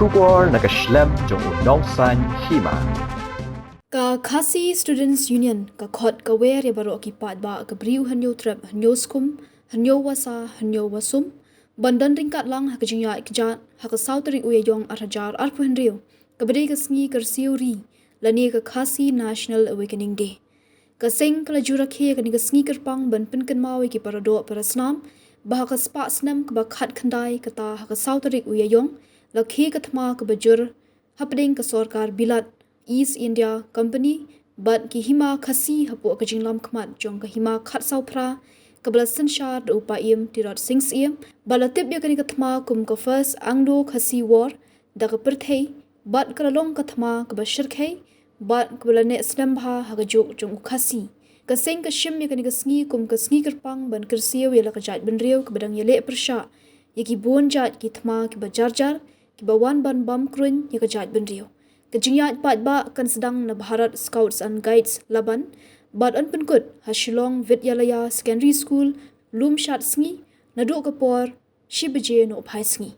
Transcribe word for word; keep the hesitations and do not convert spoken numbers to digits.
Khubor na ka shlem jong u nongsan hima. Ka Khasi Students Union ka khot ka wer ïa baroh ki paidbah ka Bri u Hynñiewtrep Hynñiewskum Hynñiewwasa Hynñiewwasum ban don ryngkat lang ha ka jingïaid kjat ha ka saw tarik u Ïaïong ar hajar arphew hynriew, kaba dei ka sngi kyrsiew ri lane ka Khasi National Awakening Day. Ka seng ka la ju rakhe ïa kane ka sngi kyrpang ban pynkynmaw ïa ki paradoh parasnam ba ha ka spah snem kaba khatkhyndai, kata ha ka saw tarik u Ïaïong, la khe ka thma kaba jur hapdeng ka sorkar Bilat East India Company bad ki hima Khasi hapoh ka jinglamkhmat jong ka hima khatsaw phra kaba la synshar da u Paiem Tirot Sing Syiem, bad la tip ïa kane ka thma kum ka First Anglo-Khasi War da ka pyrthei, bad ka la long ka thma kaba shyrkhei bad kaba la neh snem bha ha ka juk jong u Khasi. Ka seng ka shim ïa kane ka sngi kum ka sngi kyrpang ban kyrsiew ïa la ka jaitbynriew kaba dang ïaleh pyrshah ïa ki bun jait ki thma kiba jarjar kiba wan ban bam kruiñ ïa ka jaitbynriew. Ka jingïaid paidbah kan sdang na Bharat Scouts and Guides Laban bad yn pynkut ha Shillong Vidyalaya Secondary School, Lumshadsngi, naduh ka por shi baje nohphai sngi.